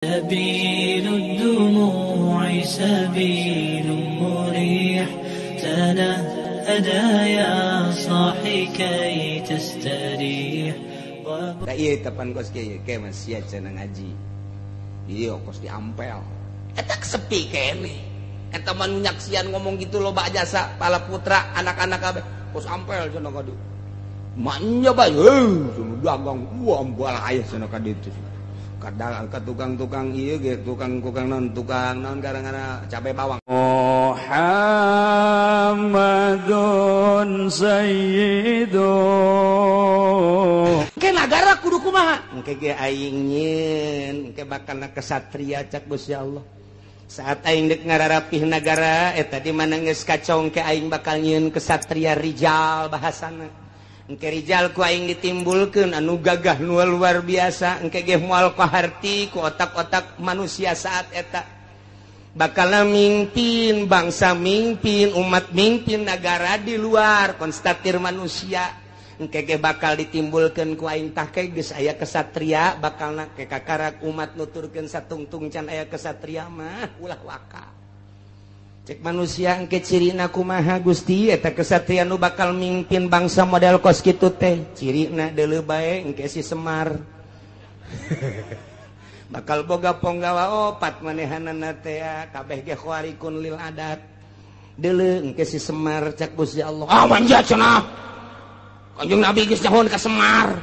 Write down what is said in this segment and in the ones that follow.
سبيل الدموع سبيل مريح تنهدى يا صاحي كي تستريح. Da ieu tepan kos kieu ke mah sia cenah ngaji. Ieu kos diampel. Eta sepi keneh. Eta mah nu nyaksian ngomong gitu loba jasa pala putra anak-anak kabeh kos ampel cenah ka dieu. Manya bae heuh cenah dagang wah ambal aya cenah ka ditu. Kadang ka tukang-tukang ieu ge tukang-tukang naon tukang naon gara-gara cabe bawang. Muhammadun sayyidu. Engke nagara kudu kumaha? Engke ge aing nyieun, engke bakalna kesatria cak Gusti Allah. Saat aing deuk ngararapih nagara eta di mana geus kacong ke aing bakal nyieun kesatria rijal bahasana. Engke rijal ku aing ditimbulkeun anu gagah nu luar biasa, engke ge moal kaharti ku otak-otak manusia saat eta. Bakal mimpin bangsa, mimpin umat, mimpin nagara di luar konstatir manusia. Engke ge bakal ditimbulkeun ku aing tah ke geus aya kesatria bakalna ke kakarak umat nuturkeun satungtung can aya kesatria mah ulah waka. Cek manusia engke cirina kumaha Gusti eta kesatria nu bakal mimpin bangsa model kos kitu teh cirina deuleu bae engke si Semar. Bakal boga ponggawa opat manehanana teh kabeh ge khawarikun lil adat. Deuleu engke si Semar cak Gusti Allah. Ah manja cenah. Kanjeng Nabi geus nyahoan ka Semar.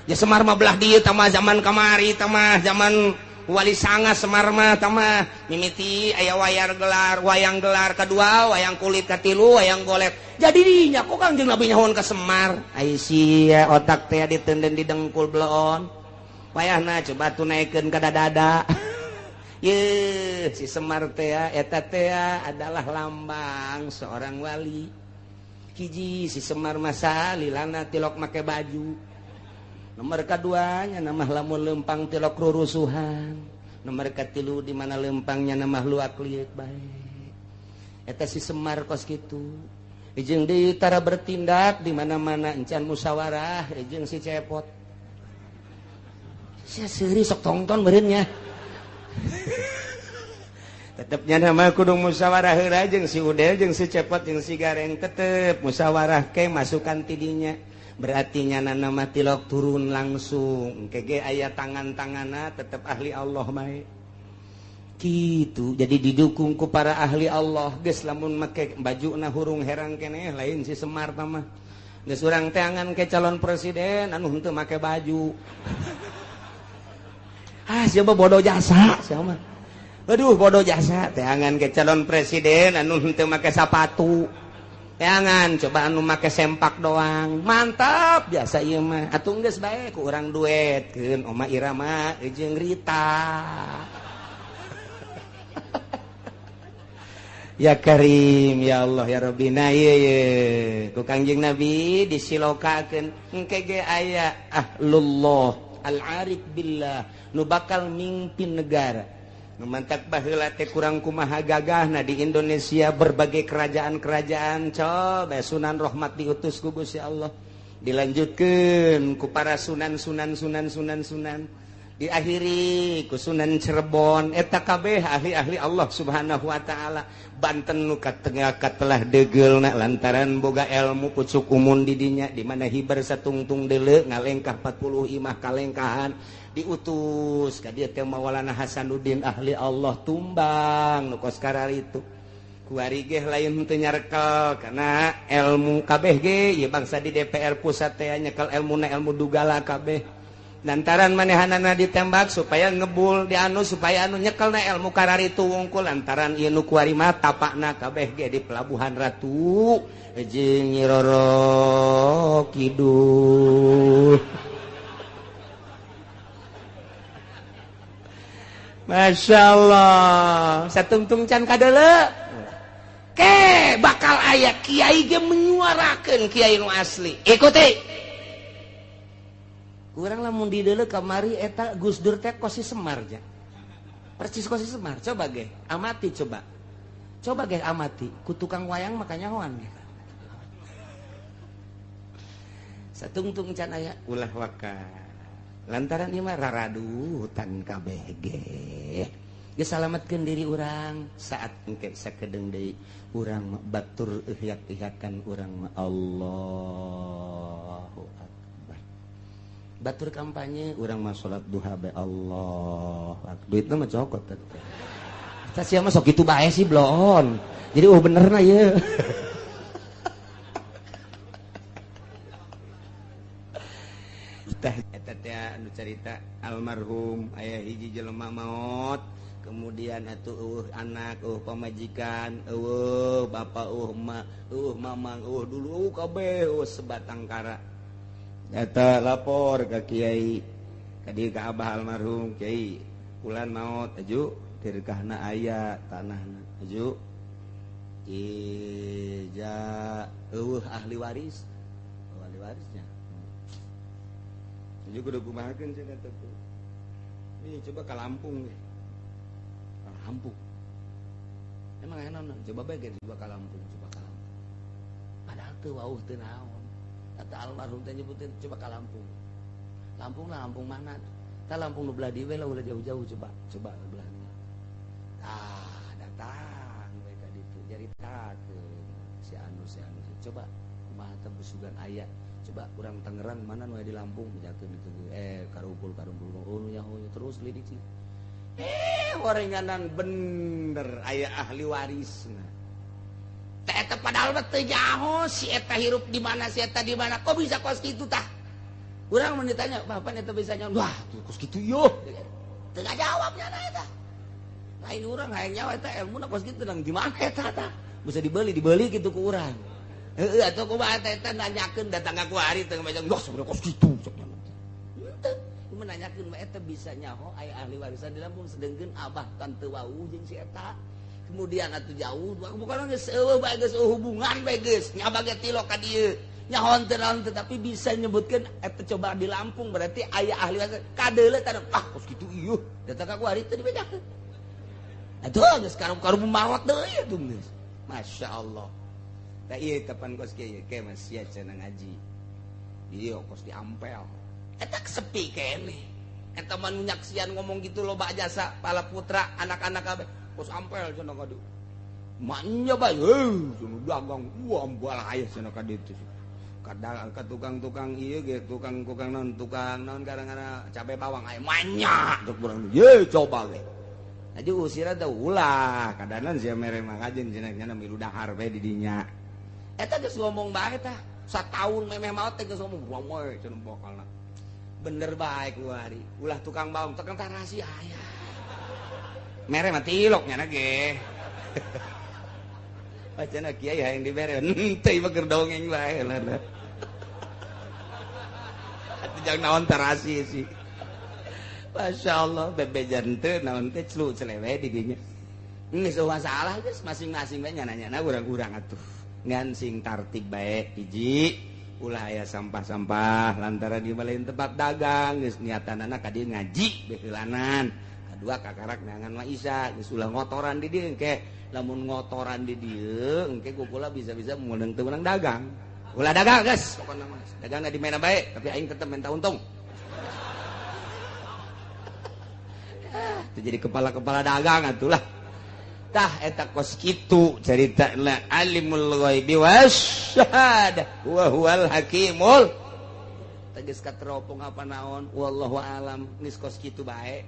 Ya Semar mah belah dieu tah mah zaman kamari tah mah zaman Wali Sanga Semar mah tah mah mimiti aya wayar gelar, wayang gelar kedua, wayang kulit katilu, wayang golek. Jadi dinya kok Kanjeng Nabi nyahoan ka Semar. Ai sia otak teh ditenden di dengkul bleon. Wayahna coba tuh naikkeun ka dada. Yeuh, si Semar teh eta teh adalah lambang seorang wali. Hiji si Semar masa lilana tilok make baju. Nomor keduanya nama lamun lempang tilok rurusuhan. Nomor katilu di mana lempangnya nama luak liuk bae. Eta si Semar kos kitu. Jeung deui tara bertindak di mana-mana encan musyawarah jeung si Cepot. Sia seuri sok tongton meureun nya. Tetepnya nama kudu musyawarah heula jeung si Udel jeung si Cepot jeung si Gareng tetep musyawarah ke masukan tidinya. Berarti nyana nama tilok turun langsung kege aya tangan-tangana tetep ahli Allah bae. Kitu jadi didukung ku para ahli Allah geus lamun make bajuna hurung herang keneh lain si Semar tah mah. Geus urang teangan ke calon presiden anu henteu make baju. Ah siapa bodoh jasa siapa mah. Aduh bodoh jasa teangan ke calon presiden anu henteu make sapatu. Teangan coba anu make sempak doang. Mantap biasa ieu mah. Atuh geus bae ku urang duetkeun Oma Irama jeung Rita. Ya Karim ya Allah ya Rabbi. Nah ieu ye ku Kangjeng Nabi disilokakeun engke ge aya ahlullah al-arif billah nu bakal mimpin negara. Nu mantak baheula teh kurang kumaha gagahna di Indonesia berbagai kerajaan-kerajaan coba Sunan Rahmat diutus ku Gusti Allah dilanjutkeun ku para sunan sunan sunan sunan sunan diakhiri ku Sunan Cirebon eta kabeh ahli-ahli Allah Subhanahu wa taala. Banten nu katengah katelah deugeulna lantaran boga ilmu pucuk umun di dinya di mana hibar satungtung deuleu ngalengkah 40 imah kalengkahan diutus ka dieu teh Maulana Hasanuddin ahli Allah tumbang nu kos kararitu kuari ge lain teu nyarekel kana ilmu kabeh ge ieu bangsa di DPR pusat teh nyekel ilmuna ilmu dugala kabeh lantaran manehanana ditembak supaya ngebul di anu supaya anu nyekelna ilmu kararitu wungkul lantaran ieu nu kuari mah tapakna kabeh ge di Pelabuhan Ratu jeung Nyi Roro Kidul. Masya Allah satungtung can kadeuleu ke bakal aya kiai ge menyuarakeun kiai nu asli ikuti kurang lamun dideuleu kamari eta Gus Dur teh kos si Semar ja persis kos si Semar coba ge amati coba coba ge amati ku tukang wayang makanya hoan ge satungtung can aya ulah waka Lantaran ieu mah raradutan kabeh ge. Geus salametkeun diri urang saat engke sakedeung deui urang batur ihyak-ihyakan urang mah Allahu Akbar. Batur kampanye urang mah salat duha bae Allah. Duitna mah cokot teh. Tah sia mah sok kitu bae sih bloon. Jadi oh benerna ieu. Tah eta teh anu carita almarhum aya hiji jelema maot. Kemudian atuh eueuh anak, eueuh pamajikan, eueuh bapak, eueuh emak, eueuh mamang, eueuh dulu kabeh eueuh sebatang kara. Eta lapor ka kiai, ka dieu ka abah almarhum, kiai fulan maot aju tirkahna aya tanahna aju. Ija eueuh ahli waris, ahli warisnya. Aju kudu kumahakeun cenah teh. Nih coba ka Lampung ge. Lampung. Emang enak, coba bae coba ka Lampung, coba ka Lampung. Padahal teu wauh teu naon. Kata almarhum teh nyebutin coba ka Lampung. Lampung lah, Lampung mana? Tah Lampung nu belah dieu we lah ulah jauh-jauh coba, coba belah dieu. Tah datang we ka ditu jaritakeun si anu si anu. Coba kumaha teh busugan aya. Coba urang Tangerang mana nu aya di Lampung bejakeun ditu karumpul-karumpul oh nu nyaho terus lidik sih. Orenganan bener aya ahli warisna. Teh eta padahal mah teu nyaho si eta hirup di mana si eta di mana kok bisa kos kitu tah. Urang mun ditanya, "Bapak eta bisa nyaho?" Wah, tuh kos kitu yo. Teu ngajawab nya eta. Lain urang hayang nyaho eta elmuna kos kitu nang di mana eta tah. Bisa dibeli, dibeli kitu ku urang. Heueuh atuh kumaha eta eta nanyakeun datang ka kuari teu ngomong, "Wah, sebenarnya kos kitu." Menanyakeun mah eta bisa nyaho aya ahli warisan di Lampung sedengkeun abah tante wau jeung si eta. Kemudian atuh jauh bukan geus eueuh bae geus hubungan bae geus nyaba ge tilok ka dieu. Nyaho teu naon tetapi bisa nyebutkeun eta coba di Lampung berarti aya ahli warisan kadeuleu tah ah kos kitu ieu datang ka kuari teu dibejakeun. Atuh geus karum-karum maot deui atuh geus. Masyaallah. Tah ieu kapan kos kieu ke mas sia cenah ngaji. Ieu kos diampel. Eta sepi kene. Eta mah nu nyaksian ngomong gitu loba jasa pala putra anak-anak kabeh. Kos ampel cenah ka dieu. Manya bae heuh cenah dagang wah balaya cenah ka ditu. Kadang ka tukang-tukang ieu ge tukang-tukang naon tukang naon kadang-kadang cabe bawang aya manya tuk urang ye coba ge. Aju usira teh ulah kadanan sia mere mah kajen cenah nya milu dahar bae di dinya. Eta geus ngomong bae tah. Sataun memeh maot teh geus ngomong buang we cenah bakalna. Bener baik kuari ulah tukang bawang tukang tarasi aya mere mah tilok nya ge bacana kiai hayang dibere henteu ieu keur dongeng bae lah atuh jang naon tarasi sih masyaallah bebejan teu naon teh clu celewe di dinya geus masalah geus masing-masing bae nya-nyana urang-urang atuh ngan sing tartib bae hiji ulah aya sampah-sampah lantaran di lain tempat dagang geus niatanana ka dieu ngaji beheulanan kadua kakarak neangan mah isa geus ulah ngotoran di dieu engke lamun ngotoran di dieu engke kukula bisa-bisa meunang teu meunang dagang ulah dagang geus pokona mah dagangna di mana bae tapi aing tetep minta untung itu jadi kepala-kepala dagang atulah tah eta kos kitu caritana alimul ghaibi wasyahadah wa huwal hakimul tegas kateropong apa naon wallahu alam geus kos kitu bae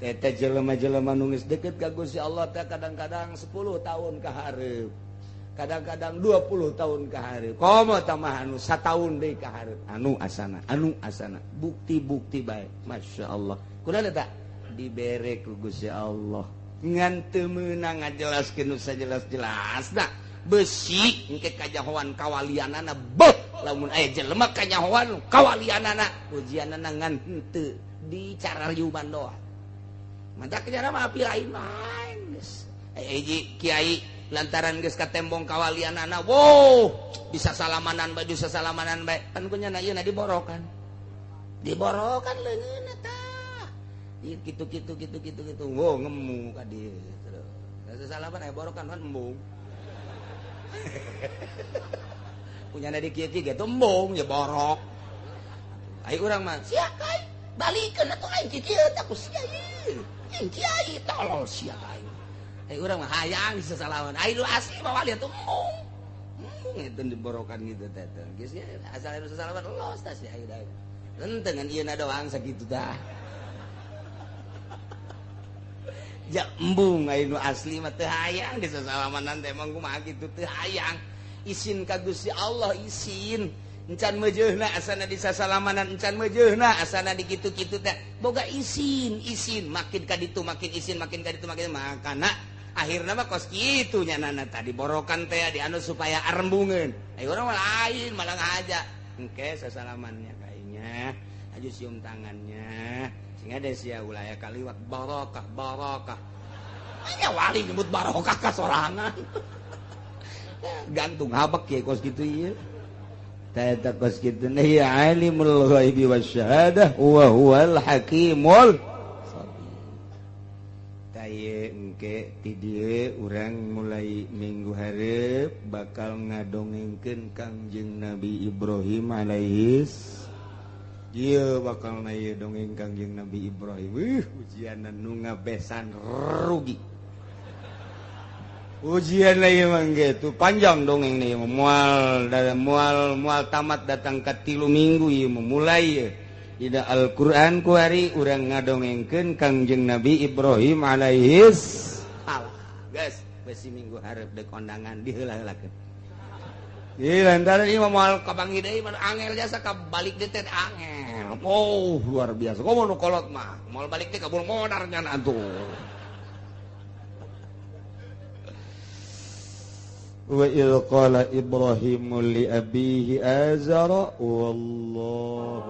teh jelema-jelema nu geus deket ka Gusti Allah teh kadang-kadang 10 tahun ka hareup kadang-kadang 20 tahun ka hareup komo tamah anu sataun deui ka hareup anu asana bukti-bukti bae masyaallah kunaon eta dibere ku Gusti Allah ngan teu meunang ngajelaskeun nu sajelas-jelasna besi engke kajahoan kawalianana beuh lamun aya jelema kanyahoan kawalianana ujianana ngan henteu di cara riuman doang mantap kejar mah api lain lain geus hiji kiai lantaran geus katembong kawalianana wow bisa salamanan bae bisa salamanan bae pan ku nya ieu na diborokan diborokan leungeunna tah gitu gitu gitu gitu gitu wow ngemu ka dieu terus salaman aya borokan kan embung punya di kieu kieu ge embung ya borok ai urang mah sia kai Balikeun atuh aing kieu teh ku sia ieu. Aing kiai tolol sia aing. Ai urang mah hayang sasalaman. Ai nu asli mah wali atuh embung. Embung eta diborokan gitu teh. Geus asal anu sasalaman los tah sia aing. Henteu ngan ieu na doang sakitu tah. Ja embung ai nu asli mah teu hayang di sasalamanan teh emang kumaha kitu teu hayang. Isin ka Gusti Allah isin. Encan meujeuhna asana di sasalamanan, encan meujeuhna asana di kitu-kitu teh. Boga isin, isin makin ka ditu makin isin, makin ka ditu makin makana akhirna mah kos kitu nya nana tadi borokan teh di anu supaya arembungeun. Ai urang mah lain malah ngahaja. Engke sasalamannya kainya, aju cium tangannya. Sing ada sia ulah aya kaliwat barokah barokah. Nya wali nyebut barokah ka sorangan. Gantung habek ya kos kitu ieu. Eta kos kitu ya alimul ghaibi wasyahadah wa huwal hakimul khabir. Taye engke ti dieu urang mulai minggu hareup bakal ngadongengkeun Kangjeng Nabi Ibrahim alaihis. Ieu bakal na ieu dongeng Kangjeng Nabi Ibrahim. Wih, ujianan nu ngabesan rugi. Ujian lagi emang gitu panjang dongeng nih mual mual mual tamat datang ke 3 minggu ieu mulai dina Al-Qur'an ku hari urang ngadongengkeun Kangjeng Nabi Ibrahim alaihis salam. Guys, besi minggu hareup deuk kondangan diheula-heulakeun. Ieu lantaran ieu moal kapanggih deui mah angel jasa ka balik deui teh angel. Oh, luar biasa. Komo nu kolot mah moal balik teh kabur modar nyan atuh. Wa idh qala Ibrahimu li abihi azara wallahu